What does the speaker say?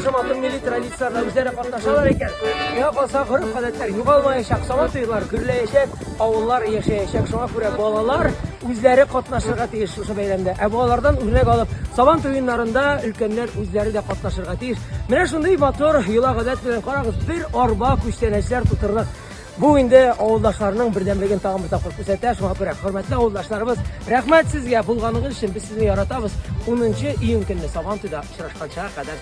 шушы матур милли традицияләрдә үзләре катнашалар икән, миңа калса, гореф-гадәтләр югалмаячак, Сабан туйлар гөрләячәк, авыллар яшәячәк. Шуңа күрә балалар үзләре катнашырга тиеш шушы бәйрәмдә. Ә балалардан үрнәк алып, Сабан туеннарында өлкәннәр үзләре дә катнашырга тиеш. Менә шундый матур йола-гадәт белән карагыз, бер арба күчтәнәчләр тутырдык. Бу инде авылдашларның бердәмлеген тагын бер тапкыр күрсәтә. Шуңа күрә, хөрмәтле авылдашларыбыз, рәхмәт сезгә булганыгыз өчен, без сезне яратабыз. 10 июнь көнне Сабантуйда очрашканчага кадәр.